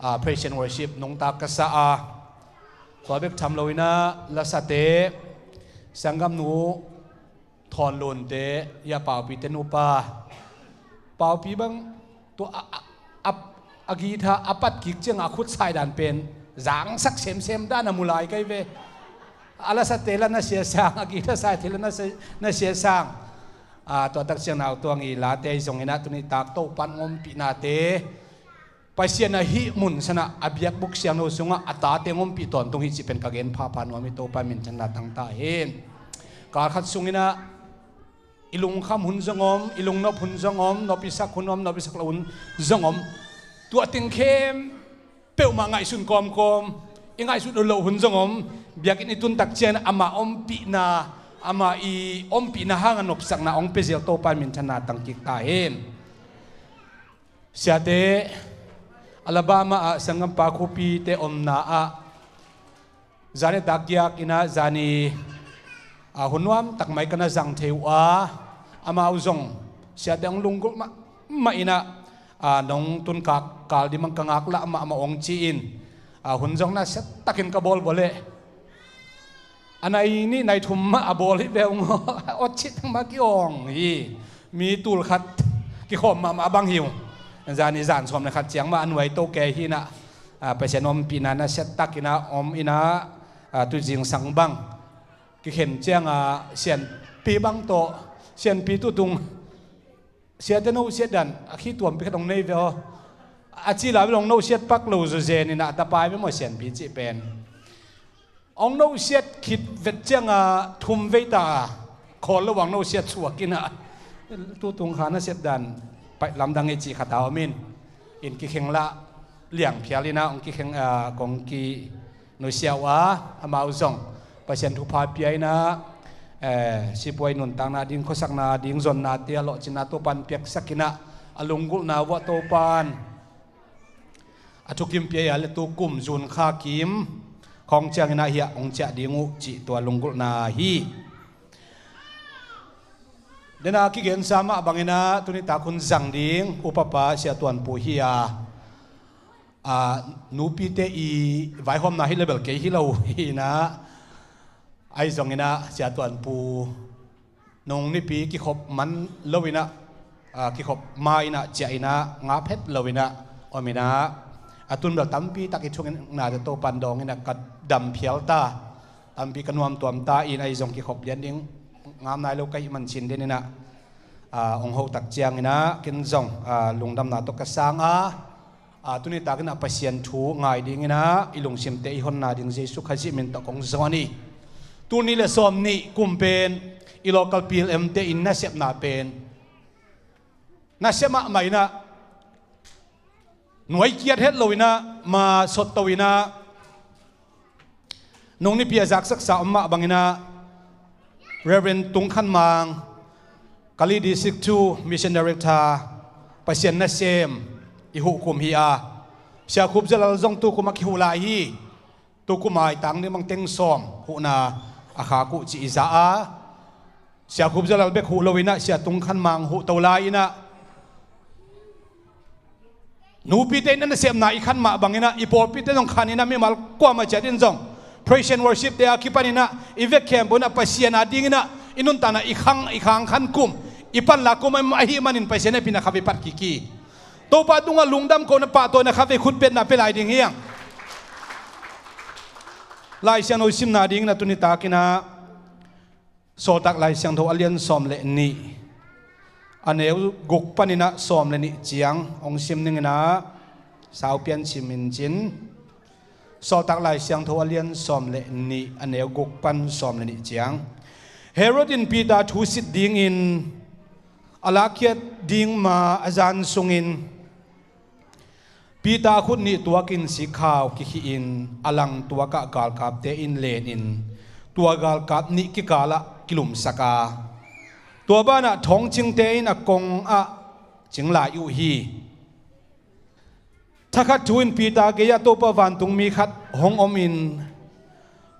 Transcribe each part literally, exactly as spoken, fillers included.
a, praise and worship nungta ka sa a, tua bek tham loinah lasate, sanggamnu Thawn Lunte, ya Paupite nupa, Paupi bang tua a, a, a, a guitar a pat kik ciangah a khut saidan pen zangsak semsem dan a mu lai kai ve. A lasate la na sia sang, a guitar saite la na sia, na sia sang. A, tua tak ciang nau tuang i late zonginah tuni tak Topan ngompihnate, Pasian a hih mun sanah a biakbuk siangtho sungah a tate ngompih tawntung hi cih pen ka gen phapha nuam hi. Topa minthanna tangta hin. Kalkhat sunginah i lungkham hun zong om, i lungnop hun zong om, nop i sak hun om, nop i sak loh hun zong om. Tua ting khempeuh mah ngaihsun kawmkawm, i ngaihsun loh hun zong om. Biakinn i tuntak ciangin amah ompihna, amah i ompihna hanga nopsakna hong pia zel Topa minthanna tangkik ta hin. Siate, Alabama ah sanggampa Khupite omna ah zani takgiak inah zani, a, hun nuam tak mai ka na zang thei uh a, amau zong siate hong lunggulh mahmah inah, a, nong tunkak kal ding bang ka ngaklah mahmah hong ci-in, a, hun zong na siat takin ka bawl vua leh a nai nih nai thum mah a bawl hi ve ung. Awt cih teng mah ki-awng hi. Mi tul khat kikhawm mahmah a bang hi ung. Zani zan sawm le khat ciang mah a nuai to kei hi inah, a, Pasian ompihna na siat takinah om inah, a, tu zingsang bang kikhen ciangah sianpi bang tawh, sianpi tutung siate no siat dan a khi tuampi khat hong nei ve aw. A ci la ve long no siat pak lo zuzen inah a tapai ve maw sianpi cih pen. Hong no siat khit vet ciangah thum vei ta a, khawl lo hong no siat suak inah tutung kha na siat dan paih lamdang i cih khat a om in, in kikheng lah liangphial inah hong kikheng, a, kong ki nusia uh a, amau zong Pasian thupha pia inah, eh, sipuai nuntakna ding, khuasakna ding, zonnate a lawhcinna Topan piaksak inah a lunggulhna vuah Topan a thukim pia a le tu kum June kha kim khawng cianginah hiah hong ciah ding uh cih tua lunggulhna hi. Dena kigensa mah banginah tuni tak hun zang ding upapa Sia Tuanpu hi a, a, nupite i vaihawmna hi le bel kei hi lo hi inah, ahi zonginah Sia Tuanpu nung nipi kikhop man loinah, a, kikhop ma inah ciah inah ngap het loinah om inah, a tun bel tampi tak i thungetnate Topan dawng inah ka dam phial ta, tampi ka nuamtuam ta in, ahi zong kikhop lian ding ngam nai lo ka hih man cin den inah, a, hong ho tak cianginah ken zong, a, lungdamna tawh ka sang a, a, tuni takinah Pasian thu ngai dinginah i lungsimte i honna ding Jesu Khazih min tawh kong zawn hi. Tul nih le sawm nih kum pen i local P L M te in nasepna pen nasep mahmah inah nuai kiat het loinah ma sotto inah nung nipi a zaksaksa om mah banginah Reverend Tung Khan Mang, Kali District two Mission Director, Pasian nasem i hukum hi a, Sia Khup Zalal zong tukum a kihuh lai hi. Tukum a i tang ding bang teng sawm huhna a khak uh cih i za a, Sia Khup Zalal bek huh loinah Sia Tung Khan Mang huh to lai inah nupite in a nasepna i khan mah banginah i pawlpite zong khan inah mimal kuamah ciat in zong praise and worship te a kipan inah i vek khempeuh inah Pasian a dinginah i nuntakna i khang, i khang khan kum, i panla kum ahih manin Pasian hehpihna kha vei pat kik hi. Topa tungah lungdam kohna pahtawina kha vei khutbetna pia lai ding hi hang. Lai Siangtho simna dinginah tuni takinah Sawltak Lai Siangtho a lian sawm le nih, a neu guk paninah sawm le nih ciang hong sim ninginah saupian sim in cin. Sawltak Lai Siangtho a lian sawm le nih, a neu guk pan sawm le nih ciang. Herod in Peter thusit dingin a lakkhiat ding ma a zan sungin Peter khut nih tuakin sikkhau kikhihin a lang tuakah galkapte in lenin tua galkap nih kikalah kilumsak a, tua banah thawngcingte in a kongah cing lai uh hi. Thakhat thu in Peter gei-ah Topa vantungmi khat hong omin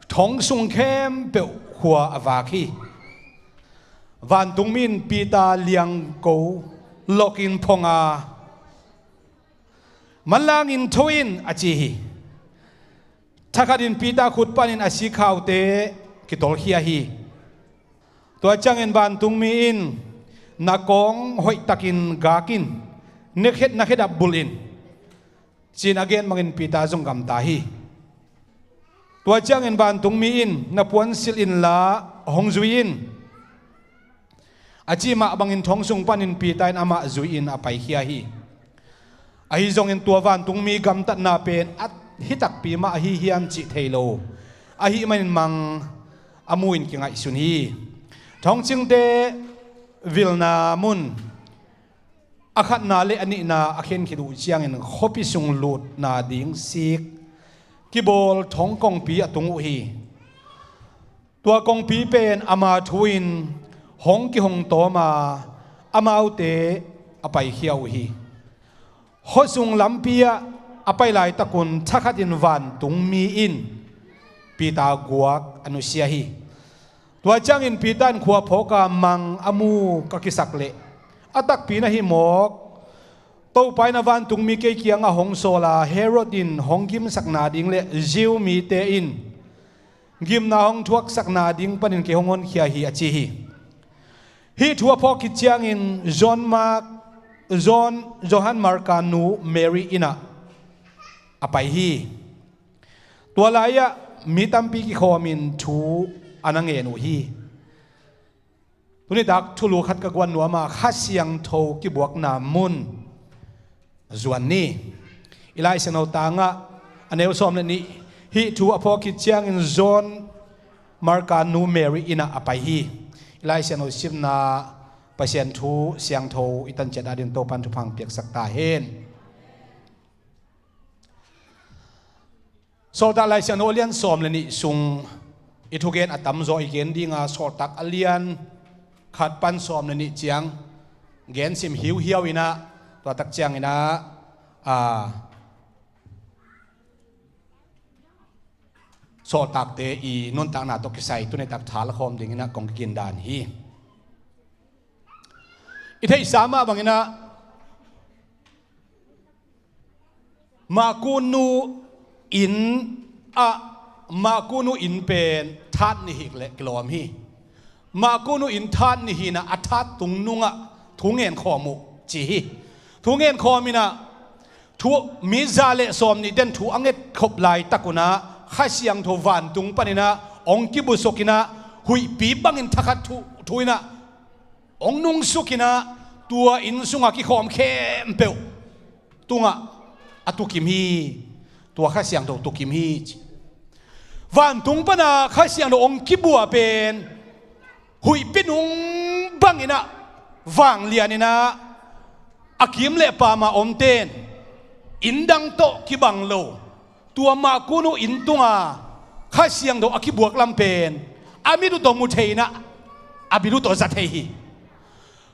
thong sung khempeuh khua a vak hi. Vantungmi in Peter liangko lokin phong a, Manlangin tho in, a ci hi. Thakhatin Peter khut panin a sikhaute kitolkhia hi. Tua ciangin vantungmi in, na kawng hoihtakin gak in, na khet, na khedap bulh in, ci-in a gen bangin Peter zong gamta hi. Tua ciangin vantungmi in, na puansilh inla hong zui in, a cih mah bangin thong sung panin Peter in amah zui-in a paikhia hi. Ahi zongin tua vantungmi gamtatna pen a hi takpi mah ahi hiam cih thei lo ahih manin mang a mu-in kingaihsun hi. Thongcingte vilna mun a khatna le a nihna a khen khit uh ciangin khuapi sung lutna ding sik kibawl thong kongpi a tung uh hi. Tua kongpi pen ama thu-in hong kihong tawm a, amaute a paikhia uh hi. Khuasung lampi-ah a pai laitakun thakhatin vantungmi in Peter guak a nusia hi. Tua ciangin Peter in khua phawka mang a mu ka kisak leh, a takpi na hi mawk. Topa in a vantungmi kei kiangah hong sawl a, Herod in hong gimsakna ding le Jew mite in gimna hong thuaksakna ding panin kei hong honkhia hi, a ci hi. Hih thu a phawk khit ciangin John Mark, John, Johan Marka nu Mary innah a pai hi. Tua lai-ah mi tampi kikhawmin thu a na ngen uh hi. Tunitak thulu khat ka guan nuam a, Kha Siangtho kibuakna mun zuan ni. I Lai Siangtho tangah a neu sawm le nih, hih thu a phawk khit ciangin John Marka nu Mary innah a pai hi. I Lai Siangtho simna Pasian thu siangtho i tan ciat adin Topan thupha piaksak ta hen. Sawltak Lai Siangtho a lian sawm le nih sung i thugen a tamzaw i gen dinga, Sawltak a lian khat pan sawm le nih ciang gen sim hiuhiau inah, tua tak cianginah, a, sawltakte i nuntakna tawh kisai tunitak thalkhawm dinginah kong kigindan hi. I theihsa mah banginah Mahkunu inn ah, Mahkunu inn pen that nihik le kilawm hi. Mahkunu inn that nihinah a that tungnungah thu ngenkhawm uh ci hi. Thu ngenkhawm inah thu, mi za le sawm nihten thu a ngetkhop laitakunah Kha Siangtho vantung paninah hong kibusokinah huihpi bangin thakhat thu, thu inah hong nungsukinah tua inn sungah kikhawm khempeuh tungah a tukim hi. Tua Kha Siangtho tukim hi ci. Vantung pana Kha Siangtho hong kibua pen huihpi nung banginah vanglianinah a kim le pama omten inn dang tawh kibang lo. Tua Mahkunu inn tunga Kha Siangtho a kibuak lam pen a mit uh tawh mu thei inah a bil uh tawh za thei hi.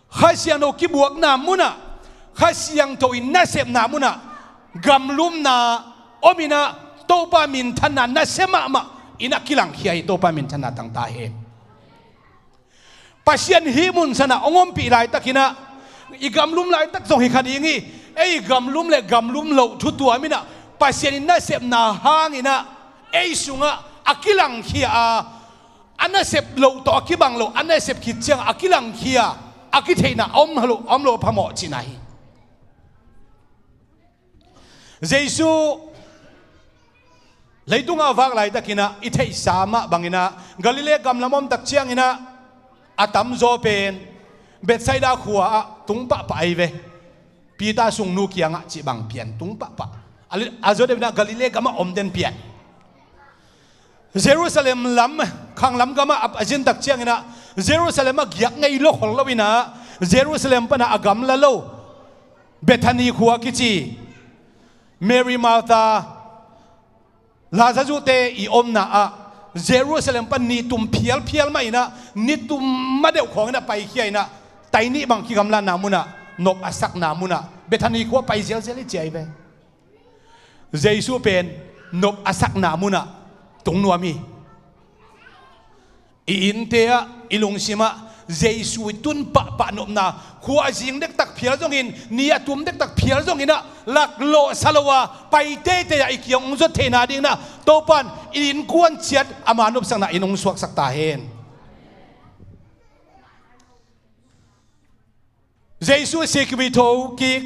Kha Siangtho kibuakna munah, Kha Siangtho in nasepna munah gamlumna om inah Topa minthanna nasia mahmah in a kilangkhia hi. Topa minthanna tangta hen. Pasian hih mun sanah hong ompih laitakinah i gamlum laitak zong hi kha ding hi. Ei gamlum le gamlum loh thu tuam inah Pasian in nasepna hanginah ei sungah a kilangkhia a, a nasep loh tawh a kibang loh, a nasep khit ciang a kilangkhia, a kitheihna a om lo, a om lo phamawh cihna hi. Jesu leitungah a vak laitakinah i theihsa mah banginah Galilee gamlam om tak cianginah a tamzaw pen Bethsaida khua-ah tung pahpah ahi ve. Peter sungnu kiangah cih bang pian tung pahpah. A li-, a zaw deuh inah Galilee gamah om den pian. Jerusalem lam, khanglam gamah a, a zin tak cianginah Jerusalem ah giak ngei lo khol lo inah Jerusalem panah a gamla lo Bethany khua kici, Mary, Martha, Lazarus te i omna ah Jerusalem pan nitum phialphial mah inah nitum ma deuh khawng inah paikhia inah tai nih bang kigamlanna munah nop a sakna munah Bethany khua pai zelzel hi ci ahi ve. Jesu pen nop a sakna munah tung nuam hi. I innte ah, i lungsim ah Jesu i tun pahpah nopna, khua a zing dektak phial zongin, ni a tum dektak phial zongin ah, laklawh sa lo a, pai teitei a i kiang hong zuat theihna dingin ah, Topa in i innkuan ciat ama nopsakna in hong suaksak ta hen. Jesu sikmi tho kik,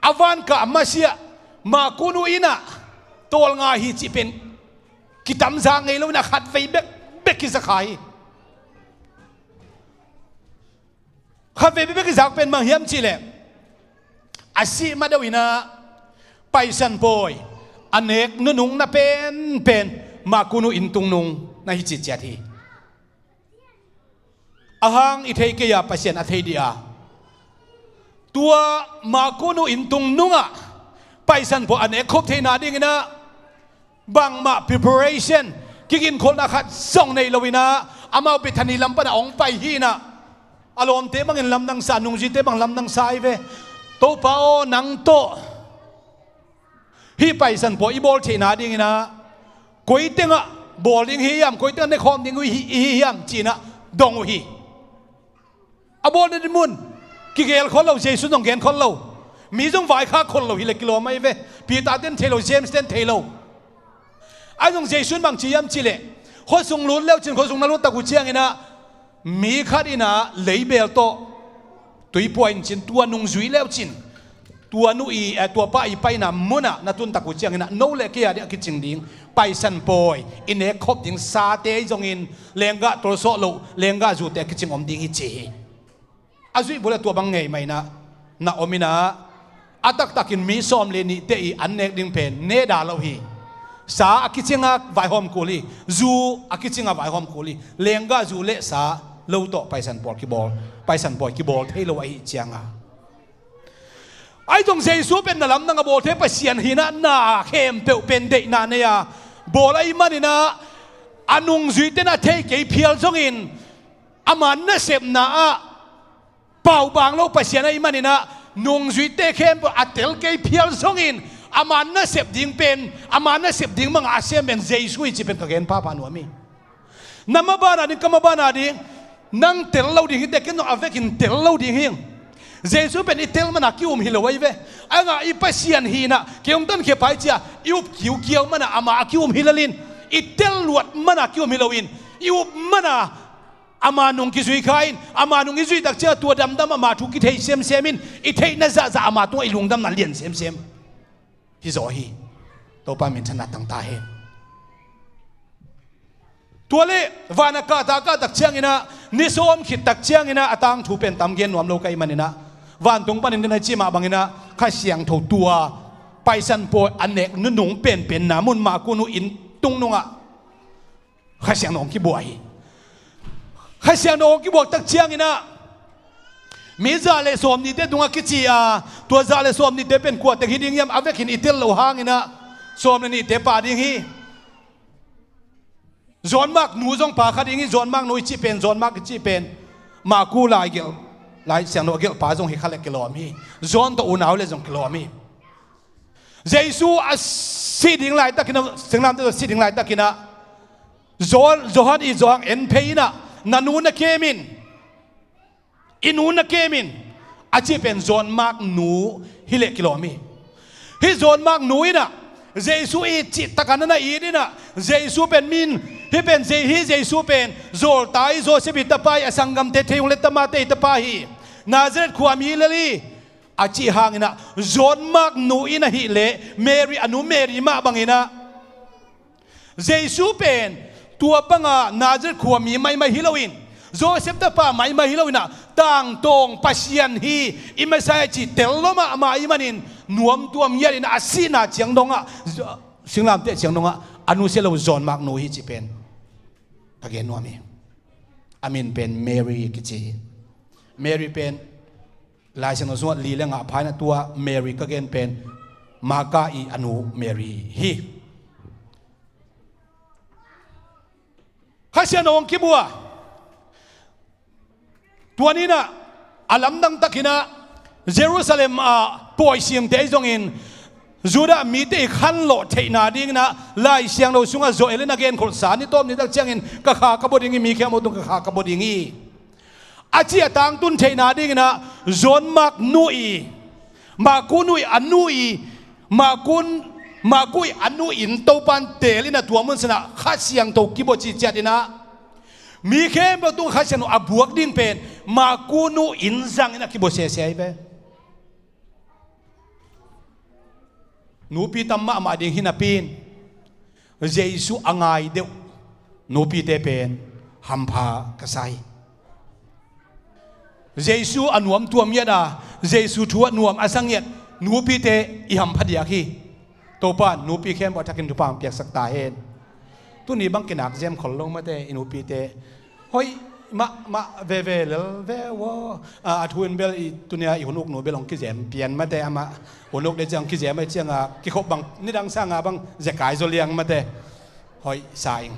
a van kah masiah, Maku nu inn ah tawlnga hi cih pen kitamzak ngei lo in ah khatvei bekbek kizak kha hi. Khatvei bekbek kizak pen bang hiam cih leh, a sih ma deuh in ah Paisan pawi a nek nunung na penpen Maku nu inn tung nung na hi cih ciat hi. A hang i thei kei a, Pasian a thei dih a. Tua Maku nu inn tung nung ah Paisan pawi a nek khop theihna dingin ah bangmah preparation, kiginkholhna khat zong nei lo in ah, amau Bethani lam pan ah hong pai hi in ah, a lawmte bangin lamdang sa, a nungzuite bang lamdang sa hi ve. Topa aw, nang tawh hih Paisan pawi i bawl theihna dingin ah koi teng ah bawl ding hi hiam, koi teng ah nekhawm ding uh hi, hi hiam ci-in ah dong uh hi. A bawlna dinmun kigel khol lo, Jesu zong gen khol lo. Mi zong vaikhak khol lo hi leh kilawm ahi ve. Peter ten thei lo, James ten thei lo. Ahi zong Jesu in bang ci hiam cih leh, khuasung lut leu cin, khuasung na lut tak uh ciangin ah mi khat in ah leibel tawh tuipuah in cin, tua nungzui leu cin, tua nu i, eh, tua pa i paina mun ah na tun tak uh ciangin ah no le kei a ding a kicing ding Paisan pawi i nek khop ding sate zongin lenggah tolsawh loh, lenggah zute a kicing om ding hi ci hi. A zuih bul ah tua bang ngei mah in ah na om in ah, a taktakin mi sawm le nihte i an nek ding pen ne dah lo hi. Sa a kicing a vaihawm kul hi. Zu a kicing a vaihawm kul hi. Lenggah zu le sa lo tawh Paisan pawi kibawl, Paisan pawi kibawl thei lo ahih ciang a. Ahi zong Jesu pen na lamdang a bawl thei Pasian hi in ah, na khempeuh pen deihna nei a bawl ahih manin ah, a nungzuite in a thei kei phial zongin, ama nasepna ah paubang lo Pasian ahih manin ah, nungzuite khempeuh a tel kei phial zongin, ama nasep ding pen, ama nasep ding bang a sem pen Jesu hi cih pen ka gen phapha nuam hi. Na maban a ding, ka maban a ding, nang tel lo ding hi teh, ken zong a vekin tel lo ding hi. Jesu pen i tel man a ki-um hi lo ahi ve. A ngah i Pasian hi in ah, kei hong tankhia phai ci-a i up kiukiau man a amah a ki-um hi lel in, i tel luat man a ki-um hi lo in, i up man a ama nung kizui kha in, ama nung i zuih tak ciang a tua damdam ama thu kithei semsem in, i theihna zahzah ama tungah i lungdamna lian semsem hi zaw hi. Topa minthanna tang ta hen. Tua leh van a kahta kahtak ciangin ah, ni sawm khit tak ciangin ah, a tangthu pen tam gen nuam lo ka hih manin ah, vantung panin den a cih mah bangin ah, Kha Siangtho tua Paisan pawi a nek nunung penpenna mun Maku nu inn tung nungah Kha Siangtho hong kibuak hi. Kha Siangtho hong kibuak tak ciangin ah, mi za le sawm nihte tungah kici a, tua za le sawm nihte pen kua teng hi ding hiam, a vekin i tel lo hangin ah, sawm le nihte pha ding hi. John Mark nu zong pha kha ding hi. John Mark nu i cih pen, John Mark i cih pen Maku lai gelh, Lai Siangtho a gelhpa zong hi kha leh kilawm hi. John tawh unau le zong kilawm hi. Jesu a sih ding laitakin ah, singlamteh tawh a sih ding laitakin ah, Johan, Johan i Johan en phei in ah, na nu na kem in, i nu na kem in, a cih pen John Mark nu hi leh kilawm hi. Hih John Mark nu in ah, Jesu it cih tak a na na it in ah, Jesu pen min, hih pen Je-, hih Jesu pen zawlta hi, Joseph i tapa hi, a sanggamte thei ung le tamate i tapa hi, Nazareth khuami lel hi, a cih hangin ah, John Mark nu in ahih leh Mary, a nu Mary mah bangin ah, Jesu pen tua banga Nazareth khuami maimai hi loin, Joseph tapa maimai hi loin ah, tangtawng Pasian hi, i Messiah cih tel lua mahmah ahih manin, nuamtuam ngiat in a sihna ciang dongah, singlamteh ciang dongah a nusia lo John Mark nu hi cih pen ka gen nuam hi. A min pen Mary kici hi. Mary pen Lai Siangtho sungah li le nga pha in ah, tua Mary ka gen pen Marka i a nu Mary hi. Kha Siangtho hong kibuak. Tua ni in ah, a lamdang takin ah, Jerusalem ah pawi singte ahi zongin, Judah mite i khanlawh theihna dingin ah, Lai Siangtho sungah Joel in a genkholhsa, ni tawp ni tak ciangin ka kha ka bua ding hi, mi khempeuh tung ka kha ka bua ding hi. A ci a tangtun theihna dinginah John Mark nu i, Maku nu i a nu i, Maku, Maku i a nu in Topan teelin a tua mun sanah Kha Siangtho kibaw ciciat inah mi khempeuh tung Kha Siangtho a buak ding pen Maku nu in zangin a kibaw sese ahi ve. Nupi tam mahmah ding hi napi in Jesu a ngai deuh nupite pen hampha ka sa hi. Jesu a nuamtuam ngiat a, Jesu thu a nuam a sa ngiat nupite i hampha diak hi. Topa nupi khempeuh a thakin thupha hong piaksak ta hen. Tuni bang kinak zem khol lo mate i nupite. Hoih mah mah veve lel ve aw. A, a thu in bel i tunia i hun uk nu bel hong kizem pian mate amah. Hun uk de ciang hong kizem ai cianga kikhop bang nidang sanga bang zekai zaw liang mate. Hoih sa ing.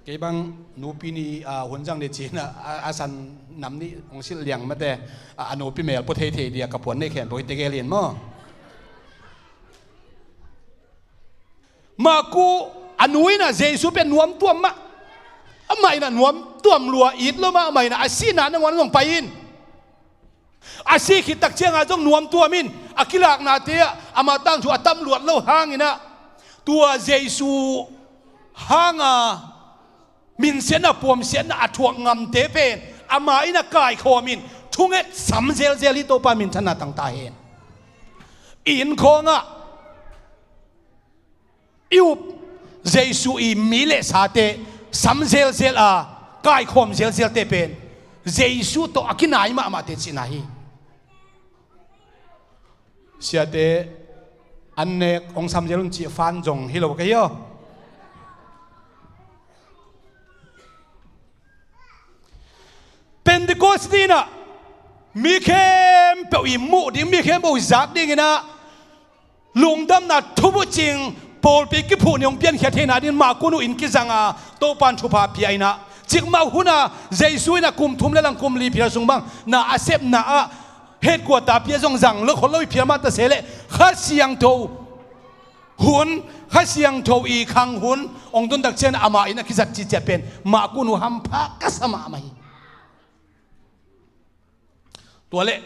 Kei bang nupi ni, a, hun zang ni cina a, a san nam ni hong silh liang mate. A, a nupi mel pua theithei dia ka puan nei khen pua hi tegel in maw. Maku a nu inah Jesu pen nuamtuam mah. Amah inah nuamtuam lua it lo mah, amah inah a sihna nanguan zong pai in. A sih khit tak cianga zong nuamtuam in a kilaknate ah amah tangthu a tam luat lo hanginah tua Jesu hanga minsiatna puamsiatna a thuak ngamte pen amah inah kaikhawm in thunget sam zelzel hi. Topa minthanna tangta hen. I innkhawngah i up Jesu i mi le sate sam zelzel a kaikhawm zelzelte pen Jesu tawh a kinai mahmahte cihna hi. Siate an nek hong sam zel un cih fan zong hi lo ka hi aw. Pentecost ni inah mi khempeuh i muh ding, mi khempeuh i zak dinginah lungdamna thubucing pawlpi kiphuh ni hong piankhiat theihna dingin Maku nu in kizanga Topan thupha pia inah cikmah huna Jesu inah kum thum le lang kum li phial sung bang na a sepna ah headquarter pia zong zang lo khol lo i phial mah ta se leh Kha Siangtho hun, Kha Siangtho i khang hun hong tun tak ciang amah in a kizat ciciat pen Maku nu hampha ka sa mahmah hi. Tua leh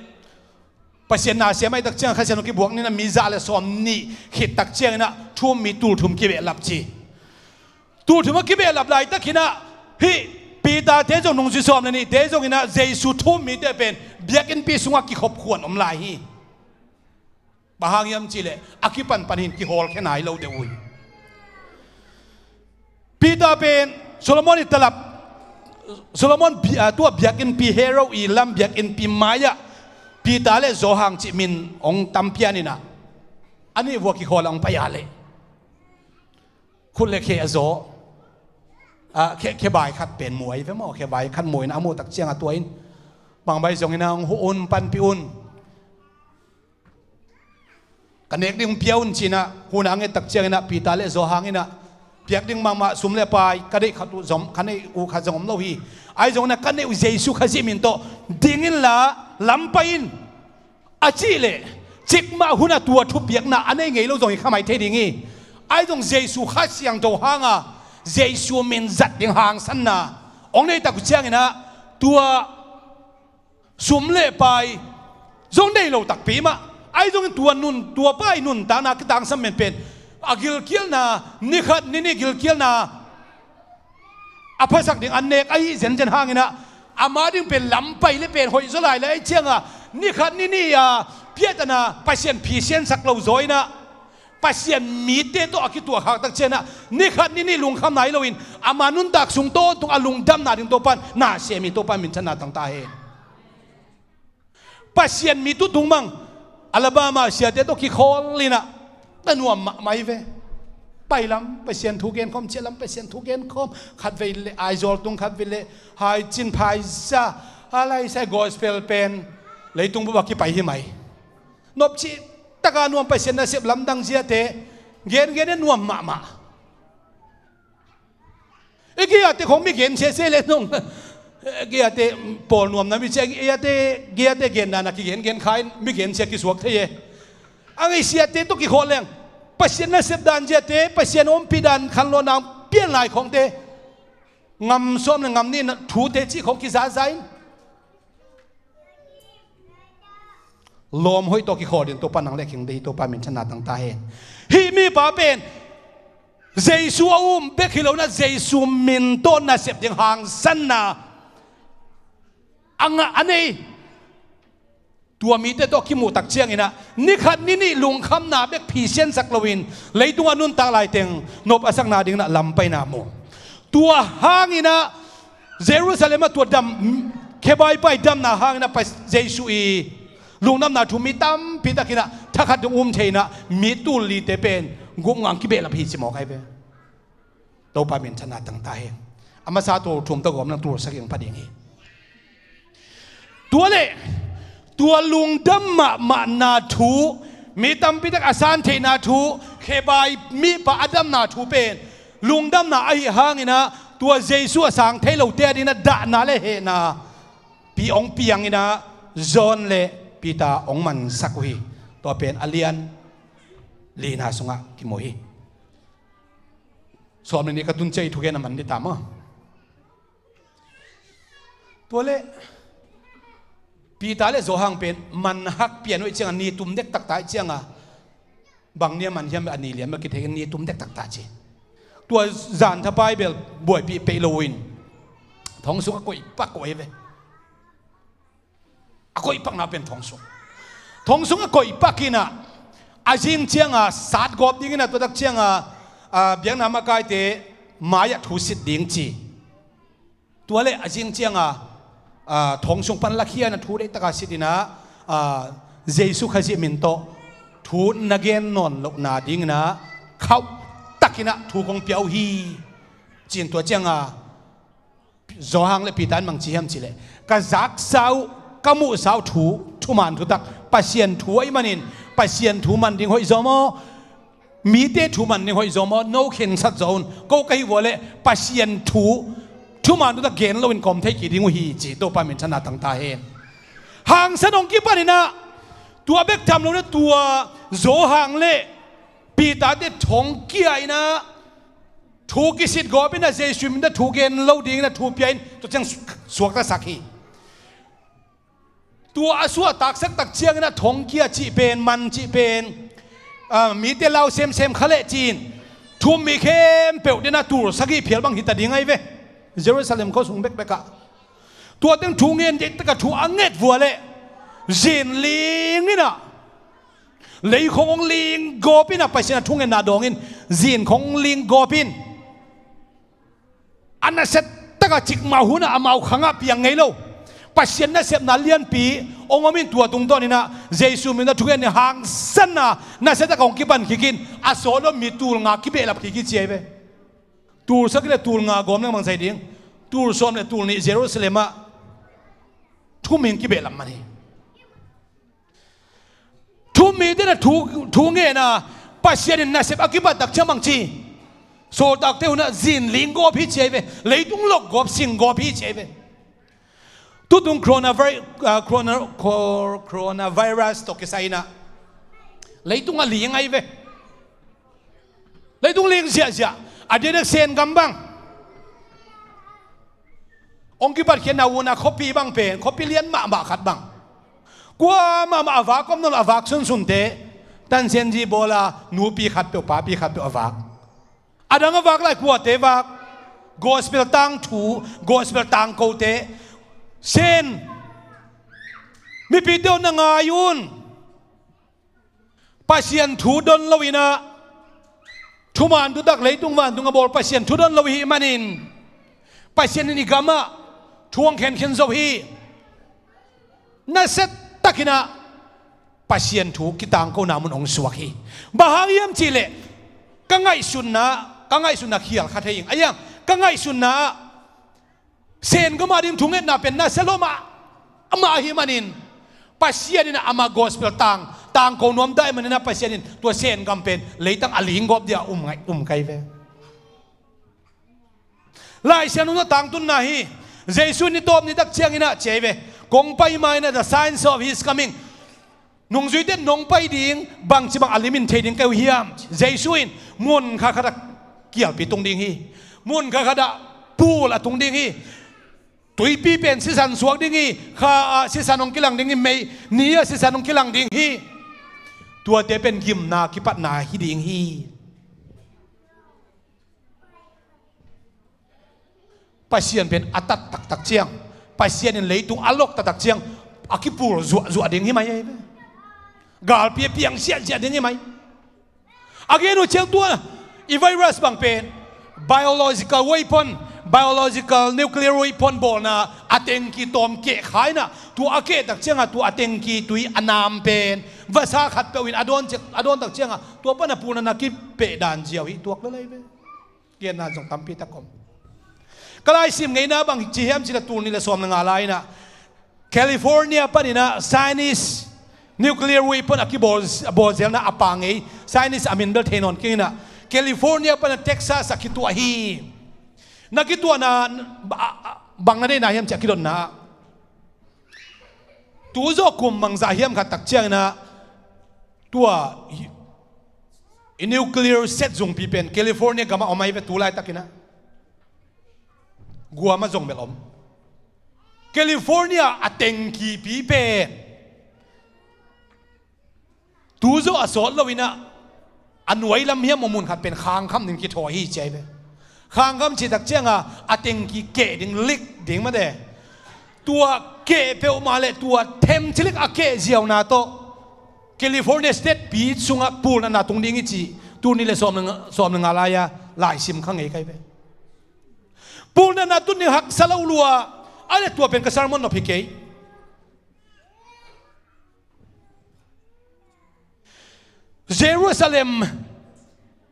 Pasian na siam ahih tak ciang Kha Siangtho kibuak ni inah mi za le sawm nih khit tak cianginah thu um mi tulthum kibehlap ci. Tulthum a kibehlap laitak inah hih Peter te zong nungzui sawm le nihte zonginah Jesu thu um mite pen biakinnpi sungah kikhop khuan om lai hi. Bang hang hiam cihleh a kipanpan hin kihawlkhia nai lo deuh uh hi. Peter pen Solomon i talap, Solomon bi-, ah, tua biakinnpi Herod i lam biakinnpi mai-ah Peter le Johan cih min hong tam pian inah a nih vua kikhawl a hong pai a leh khut le khe a zaw, ah, khe, khe bai khat pen muai ve maw, khe bai khat muai inah a muh tak ciang a tua in bang bai zongin a hong huh un, panpih un. Ka nek ding hong pia un ci inah hun a nget tak cianginah Peter le Johan inah piak ding mahmah sum le pai ka deih khat uh zong, ka neih uh khat zong om lo hi. Ahi zong inah ka neih uh Jesu Khazih min tawh ding inla lam pai in a cih leh cikmah hunah tua thupiakna a nei ngei lo zong hi kha mai thei ding hi. Ahi zong Jesu Kha Siangtho hanga Jesu min zat ding hangsanna hong nei tak uh cianginah tua sum le pai zong nei lo takpi mah. Ahi zongin tua nun, tua pai nuntakna kitangsam menpen a gilkialna, ni khat ni nih gilkialna a phasak ding an nek ahi zenzen hanginah ama ding pen lam pai le pen hoih zaw lai le ahi cianga ni khat ni nih a piatana Pasian phi siansak lo zaw inah Pasian mite tawh a kituahkhak tak cianah ni khat ni nih lungkham nai loin ama nuntak sung tawntung a lungdamna ding Topan na sem hi. Topan minthanna tangta hen. Pasian mi tutung mang Alabama siate tawh kikhawl inah na nuam mahmah hi ve. Pai lam Pasian thu genkhawm, ciah lam Pasian thu genkhawm, khatvei le Aizawl tung, khatvei le Haicin, Phaiza, a laisai gospel pen leitung bup a kipai hi mai. Nopci taka nuam Pasian nasep lamdang ziate gengen in nuam mahmah. I giate khong mi gen sese le nong giate pawl nuamna mi cia giate, giate genna na kigen gen kha in mi gen cia kisuak thei e. A ngeisiate tawh kikhawh leng Pasian nasep dan ziate, Pasian ompih dan khanlawhna pian lai khongte Ngam sawm le ngam nih na thute cih khong kizaza in. Lawm hoih tawh kikhawl in Topa nang le keng dei, Topa minthanna tang ta hen. Hih mipa pen Jesu a um bek hi lo in ah, Jesu min tawh nasep ding hangsanna a ngah a nei. Tua mite tawh kimuh tak ciangin ah, ni khat ni nih lungkhamna bek phisiansak loin, leitungah nuntak laiteng nop a sakna dingin ah lam paina mu. Tua hangin ah, Jerusalem ah tua dam, khebai pai damna hangin ah, Jesu i lungdamna thu mi tampi takin ah thakhat dong um thei in ah, mi tul lite pen gupnga kibehlap hi ci mawk ahi ve. Topa minthanna tang ta hen. A masa tul thum tawh gawm nang tul sagih hong pha ding hi. Tua leh tua lungdam mahmahna thu, mi tampi tak a san theihna thu, khebai mipa a damna thu pen lungdamna ahi hangin ah, tua Jesu a sang thei lote a dingin ah dahna le hehna pi hong piangin ah, John le Peter hong mansak uh hi. Tua pen a lian lina sungah kimu hi. Sawm le nih ka tun ciang i thugen a man ding ta maw? Tua leh Peter le Johan pen man hak pian uh ahih ciangin, ni tum dektak ta ahih ciangin, bang ni a man hiam, a ni lian mah kithei in, ni tum dektak ta ci. Tua zan thapai bel buaipih peih lo in, thong sung a koih pak uh ahi ve. A koih pakna pen thong sung. Thong sung a koih pak in ah, a zing ciangin sat gawp dingin ah, tua tak ciangin, ah, biakna makaite mai-ah thu sit ding ci. Tua leh a zing ciangin, ah, thong sung pan lakhia in ah thu deihtakin sit in ah, ah, Jesu Khazih min tawh thu na gen nawn lohna dingin ah khauh takin ah thu kong pia uh hi, ci-in tua ciangin Johan le Peter in bang ci hiam cih leh, ka zaksa uh, ka muhsa uh thu, thuman thutak, Pasian thu ahih manin, Pasian thu man ding hoih zaw maw, mite thu man ding hoih zaw maw, no khensat zaw un, ko ka hih uh leh Pasian thu, thuman thutak gen loin kawm thei kik ding uh hi, ci. Topa minthanna tang ta hen. Hangsan hong kipan in ah, tua bek tham lo in ah, tua Johan le Peter te thong kia in ah, thu kisit gawp in ah, Jesu min tawh thu gen lo dingin ah thu pia in, tua ciang suaktasak hi. Tua a suahtaksak tak ciangin ah thong kia cih pen, man cih pen, ah, mite lau semsem kha leh ci-in, thu um mi khempeuh dingin ah tul sagih phial bang hi ta ding ahi ve. Jerusalem khua sung bekbek ah. Tua teng thu ngen deihtak a thu a nget vua leh, zin ling in ah, lei khong hong ling gawp in ah, Pasian a thungetna dawng in, zin khong hong ling gawp in, a nasia tak a cikmah hun ah amau khang ah piang ngei lo Pasian nasepna lianpi hong om in, tua tungtawn in ah Jesu min tawh thungen ni hangsan a nasia tak a hong kipan kik in, a sawt lo mi tul nga kibehlap kik hi ci ahi ve. Tul sagih le tul nga gawm leng bang ci ding, tul sawm le tul nih Jerusalem ah thu um in kibehlap man hi. Thu um mite in ah thu, thu ngen a, Pasian in nasep a kipan tak ciang bang ci. Sawltakte hun ah zin ling gawp hi ci ahi ve. Leitung lok gawp, sing gawp hi ci ahi ve. Tutung coronavirus, ah, corona, cor-, coronavirus tawh kisai in ah leitung a ling ahi ve. Leitung ling ziahziah. A diakdiak Sen gam bang hong kipatkhiatna hun ah khuapi bang pen, khuapi lian mahmah khat bang, kuamah mah a vak om nawn lo, a vak sunsunte, tansianzi bawl a nupi khatpeuh, papi khatpeuh a vak. A dang a vak lai, kuate vak? Gospel tangthu, gospel tangkote. Sen, mipite aw, na ngai un. Pasian thu don lo in ah, thuman thutak leitung vantung a bawl Pasian thu don lo i hih manin, Pasian in i gam ah thu hong khenkhen zo hi. Nasia takin ah Pasian thu kitangkona mun hong suak hi. Bang hang hiam cih leh, ka ngaihsutna, ka ngaihsutna khial kha thei ing. A iang, ka ngaihsutna ah Sen gam a ding thungetna pen nasia lua mahmah ahih manin, Pasian in ah amah gospel tang, tangko nuam ta ahih manin ah Pasian in tua Sen gam pen leitang a ling gawp dia um ngai, um kai ve. Lai Siangtho tangtunna hi. Jesu in ni tawp ni tak ciangin ah ci ahi ve. Kong pai ma in ah, the signs of his coming. Nungzuite nong pai ding, bangci bang a lim in thei ding ka hi uh hiam? Jesu in mun khat khat ah kialpi tung ding hi. Mun khat khat ah pul a tung ding hi. Tuipi pen sisan suak ding hi. Kha ah sisan hong kilang ding hi. Mei ni ah sisan hong kilang ding hi. Tuate pen gimna kipatna hi ding hi. Pasian pen a tat taktak ciang, Pasian in leitung a lok taktak ciang, a kipul zuahzuah ding hi mai ahi ve. Galpi a piang siahsiah ding hi mai. A gen uh ciang tua i virus bang pen biological weapon, biological nuclear weapon bawlna a tengki tawm keh kha inah, tua a keh tak ciangah tua a tengki tui a nam pen vasa khat peuh in a dawn ciang, a dawn tak ciangah tua pan a pulna na kipeh dan ziau hi tuak lel ahi ve. Genna zong tampi tak om. Ka laisim ngeina bang ci hiam cih leh tul nih le sawm le nga lai inah California paninah Chinese nuclear weapon a kibawl, a bawl zelna a pa ngei, Chinese a min bel thei nawn keng inah California panah Texas a kituah hi. Na kituahna ba-, a, a, bang na deihna hiam cih a kidotna ah, tu zawh kum bangzah hiam khat tak cianginah tua i, i nuclear set zungpi pen California gamah om ahi ve tu laitakinah. Guamah zong bel om. California a tengkipi pen tu zawh a sawt loinah a nuai lam hiam a mun khat pen khangkham ding kithawi hi ci ahi ve. Khangkham cih tak cianga a tengki keh ding lik ding mate. Tua keh peuhmah le tua themcilik a keh ziauna tawh California State pi sungah pulnatna tung ding hi ci. Tul nih le sawm le nga, sawm le nga lai-a laisim kha ngei ka hi ve. Pulnatna tun ding haksa lo lua. A le tua pen ka sermon nop hi kei. Jerusalem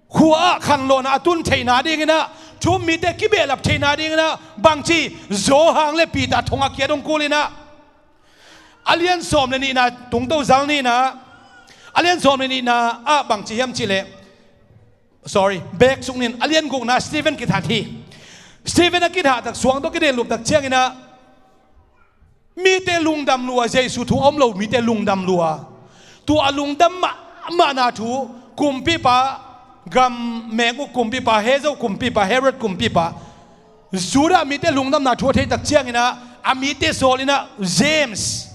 khua-ah khanlawhna a tun theihna dinginah, thu-um mite kibehlap theihna dinginah, bangci Johan le Peter thongah kiat hong kulinah, a lian sawm le nihna tungto zal ninah, a lian sawm le nihna ah bangci hiam cihleh, sorry, beek suk nin, a lian gukna Stephen kithat hi. Stephen a kithah tak suang tawh kidel lup tak cianginah, mite lungdam lua, Jesu thu a om lo mite lungdam lua. Tua a lungdam mahmahna thu, kumpipa, gam menguk kumpipa, Hezo kumpipa, Herod kumpipa, Judah mite lungdamna thu a thei tak cianginah, a mite sawlinah James,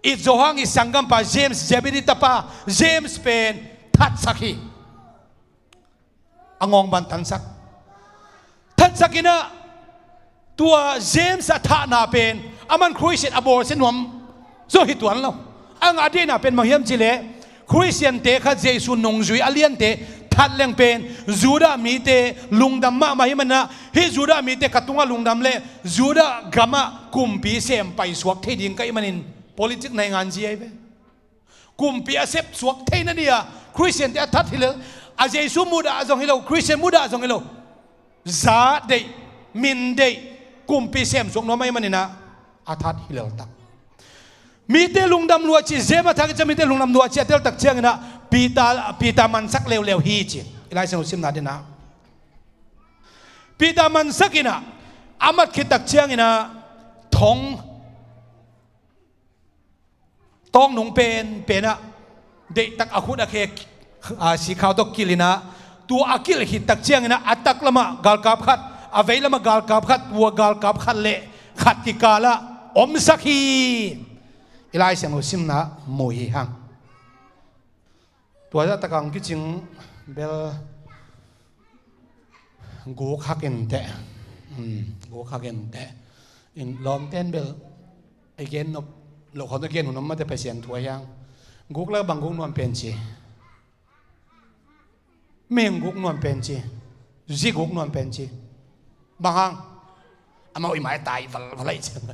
i Johan i sanggampa James, Zebedee tapa James pen thatsak hi. A ngawngban tansak. Thatsakinah tua James a thahna pen aman Khristian a bawlsia nuam zaw hi tuan lo. A ngah deihna pen bang hiam cihleh, Khristiante khat Jesu nungzui a liante that leng pen Judah mite lungdam mahmah hi manah, hih Judah mite ka tungah lungdam leh Judah gamah kumpi sem paisuak thei ding ka hih manin politik naingan zi ahi ve. Kumpi a sepsuak theihna dia Khristiante a that hi lel. A Jesu mudah zong hi lo, Khristian mudah zong hi lo. Za deih, min deih, kumpi semsuak nuam ahi maninah a that hi lel tak. Mite lungdam lua ci, James a thak i ciah mite lungdam lua ci a tel tak cianginah Peter, Peter mansak leuleu hi ci. I Lai Siangtho simna dinah Peter mansakinah a mat khit tak cianginah thong tawngnung pen, penah deihtak a khut a khe, a, sikhau tawh kilhinah, tua a kilh khit tak cianginah a tak lamah galkap khat, a vei lamah galkap khat, tua galkap khat le khat kikalah omsak hi. I Lai Siangtho simna mu hi hang. Tua zah takah hong kicing bel guk hak inteh. Hmm, guk hak inteh. In lawmten bel i gen nop loh khawng tawh gen hun om mate, Pasian thu a hiang. Guk lak bang guk nuam pen ci? Mihing guk nuam pen ci? Zi guk nuam pen ci? Bang hang? Amau i mai tai valval ahi ciang.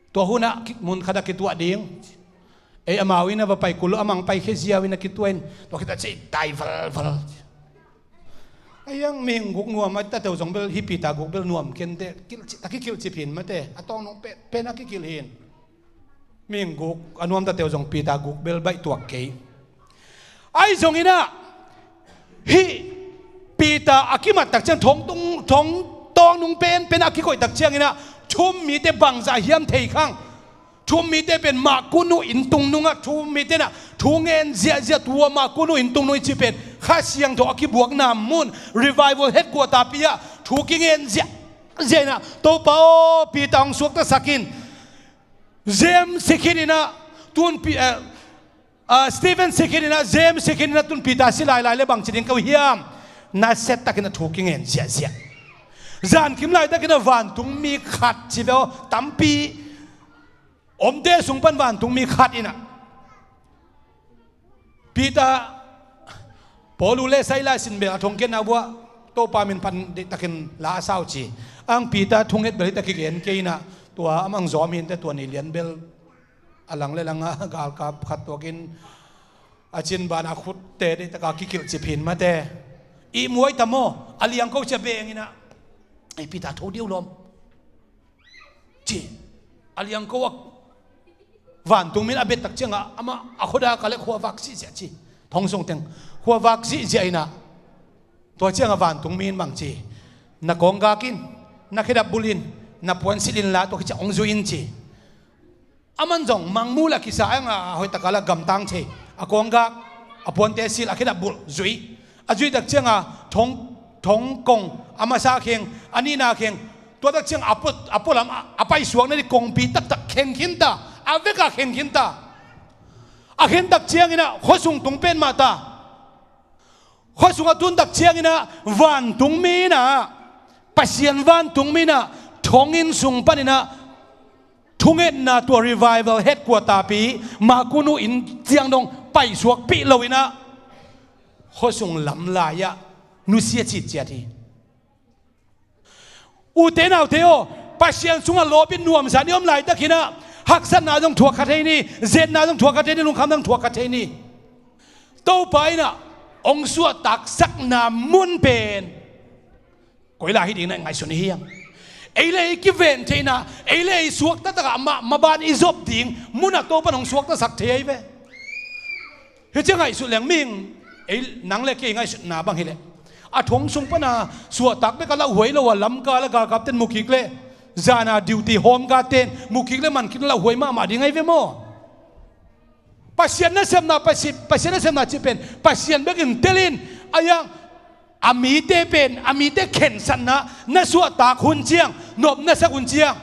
Tua hunah ki-, mun khatah kituah ding. Ei, amau in a va pai kul lo, amang pai khia ziau in a kituah in, tua khitah ciah i tai valval. A hiang mihing guk nuam a tateu zong bel hih Peter guk bel nuam kei inteh, kilhcip, a kikilhcip hin mate, a tawngnung pen, pen a kikilh hin. Mihing guk a nuam tateu zong Peter guk bel baih tuak kei. Ahi zonginah hih Peter a kimat tak ciang thong tung, thong tawngnung penpen a kikoih tak cianginah thu-um mite bangzah hiam thei khang. Thu-um mite pen mahkunu inntung nungah thu-um mite nah thu ngen ziahziah, tua mahkunu inntung nung i cih pen Kha Siangtho a kibuakna mun, revival headquarter pi-ah thu kingen ziahziah inah, Topa aw, Peter hong suaktasak in. James si khin inah, tun Pi-, eh, ah, Stephen si khin inah, James si khin inah, tun Peter si lailai le bangci ding ko hiam? Nasiatakin a thu kingen ziahziah. Zankim laitakin a vantungmi khat ci ve aw, tampi omte sung pan vantungmi khat inah, Peter, Paulu le Silas in bel a thongkiatna vuah Topa min phat deihtakin la a sau ci. Ang Peter thunget bel hita kigen kei inah, tua amang zawm hinte, tua ni lian bel a lang le langa galkap khat tuakin a cin bana khutte deihtaka kikilh cip hin mate. Ihmuai ta maw, a liangko cia beng inah, ei, Peter, tho diu lawm, ci. A liangko a vantungmi in a bettak ciangah amah a khuadaka le khuavak zihziah ci. Thong sung teng khuavak zihziah inah, tua ciangah vantungmi in bang ci? Na kawnggak in, na khedap bulh in, na puansilh inla tua khit ciah hong zui in ci. Aman zong mangmul a kisa a, a hoihtaka la gamtang thei, a kawnggak, a puante silh, a khedap bulh, zui. A zuihtak cianga thong, thong kong a masa kheng, a nihna kheng, tuatak ciang a pua, a pualam a, a paisuak nading kongpi taktak khen khinta, a veka khen khinta. A khentak cianginah khuasung tung pen mahta. Khuasung a tuntak cianginah vantungmi inah, Pasian vantungmi inah thonginn sung paninah thungetna tua revival headquarter pi, Makunu inn ciang dong paisuakpih lo inah khuasung lamlai-ah nusia citciat hi. Ute naute aw, Pasian sungah lawpin nuamsa ni om laitakinah haksatna zong thuak kha thei ni, zetna zong thuak kha thei ni, lungkham zong thuak kha thei ni. Topa inah hong suahtaksakna mun pen koila hi ding na ngaihsun hi hiam? Ei le ei kiven theihna, ei le ei suakta takah mah, maban i zop ding munah Topan hong suaktasak thei ahi ve. Hi cia ngaihsut leng ming, ei, nang le kei ngaihsutna bang hileh, a thong sung pana suahtak beka lauhuai lo a, lamka le galkapten mukik le zana duty home guard ten mukik le mankik le lauhuai mahmah ding ahi ve maw? Pasian nasepna, Pasi-, Pasian nasepna cih pen Pasian bekin telin, a yang a mite pen, a mite khensatna na suahtak hun ciang, nopna sak hun ciang,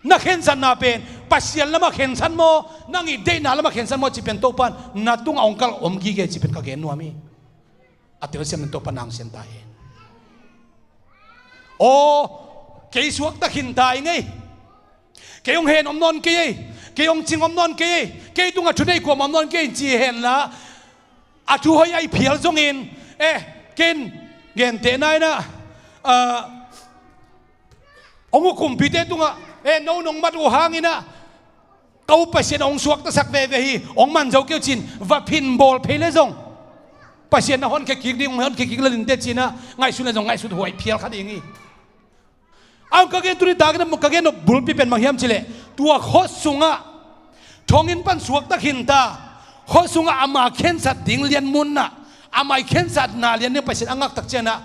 na khensatna pen Pasian lamah khensat maw, nang i deihna lamah khensat maw cih pen Topan na tungah hong kalh om gige cih pen ka gen nuam hi. A telsiam in Topa nang siam ta hen. Aw, kei suakta khin ta ing ei. Kei hong hen om nawn kei ei. Kei hong cing om nawn kei ei. Kei tungah thuneih kuam om nawn kei ei ci henla, a thu hoih a i phial zongin, eh, ken gentehna inah, ah, hong uh kumpite tungah, eh, no nong mat uh hanginah ka uh Pasian hong suaktasak veve hi, hong man zo kei uh cin va phin bawl phei le zong, Pasian na honkhia kik ding, hong honkhia kik le linte cinah ngaihsun le zong ngaihsut huai phial kha ding hi. Ang ka gen tuni takin ka gen nop bulpi pen bang hiam cileh, tua khua sungah thonginn pan suakta khinta, khua sungah ama khensat ding lianmunnah, ama i khensatna lian ding Pasian a ngaktak cianah,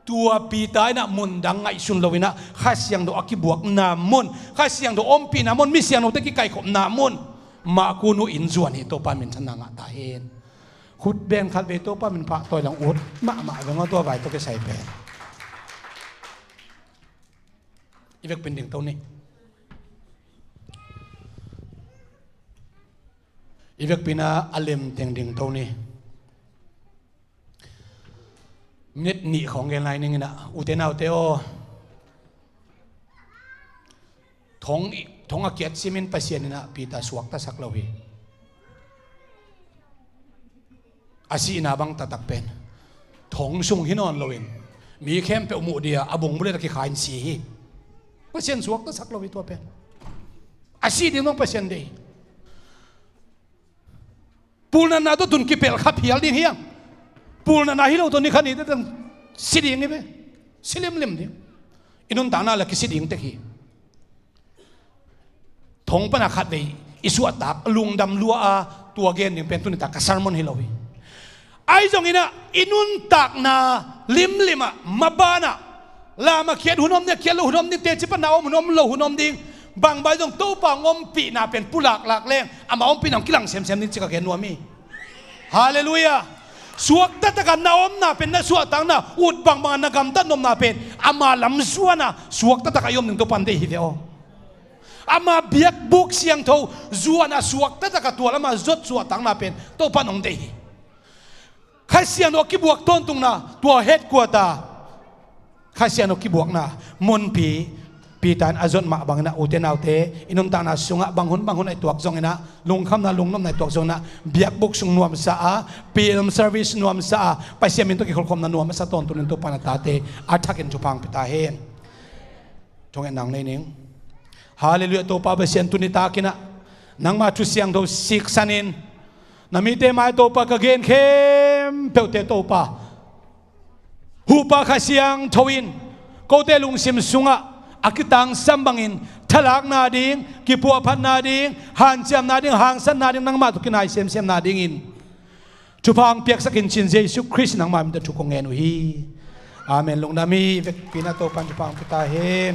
tua Peter inah mundang ngaihsun loinah Kha Siangtho a kibuakna mun, Kha Siangtho ompihna mun, mi siangthote kikaikhopna mun, Makunu inn zuan hi. Topa minthanna ngah ta hen. Khut beng khat vei Topa min phah tawi lang ut mahmah veng aw, tua vai tawh kisai pen. I vekpin dingto ni. I vekpin a, a lemteng dingto ni. Minit nih khawng gen lai ning inah, ute naute aw. Thong, thong a kiat simin Pasian inah Peter suaktasak lo hi. A sihna bang taktak pen thong sung hi nawn loin mi khempeuh muh dia a bung bulet a kikha in si hi. Pasian suaktasak lo hi tua pen. A sih ding zong Pasian deih. Pulnatna tawh tun kipelh kha phial ding hiam? Pulnatna hi lo tawh ni khat ni tawh tun si ding hi ve. Si limlim ding. I nuntakna la kisi ding tek hi. Thong pana khatvei i suahtak lungdam lua a tua gen ding pen tuni tak ka sermon hi lo hi. Ahi zonginah i nuntakna limlimah mabanah lam a khiat hun om ding, a khiat lo hun om ding, teci panna om hun om lo hun om ding. Bangbai zong Topa hong ompihna pen pulaklak leng ama ompihna hong kilang semsem ding ci ka gen nuam hi. Halleluiah. Suakta taka na omna pen, na suahtakna ut bangbanga na gamtat nopna pen ama lam zuana suakta taka i om ding Topan deih hi ve aw. Ama biakbuk siangtho zuana suakta taka tua lama zot suahtakna pen Topan hong deih hi. Kha Siangtho a kibuak tawntungna, tua headquarter Kha Siangtho kibuakna munpi Peter in a zot mah banginah, ute naute, i nuntakna sungah bang hun bang hun a i tuak zonginah, lungkhamna lungnopna i tuak zonginah, biakbuk sung nuamsa a, P L M service nuamsa a, Pasian min tawh kikholhkhopna nuamsa tawntungin Topa na tate a thakin thupha hong pia ta hen. Thungen nang nei ning. Halleluiah. Topa Pasian, tuni takinah nangma thu siangtho siksanin, na mite mai Topa ka gen khempeuhte Topa, Hupa Kha Siangtho in kote lungsim sungah a kitangsam bangin thalakna ding, kipuahphatna ding, hanciamna ding, hangsatna ding, nangmah tawh kinai semsemna dingin thupha hong piaksak in, ci-in Jesu Khrist nangma min tawh thu kong ngen uh hi. Amen. Lungdam hi. Vekpi-in ah Topan thupha hong pia ta hen.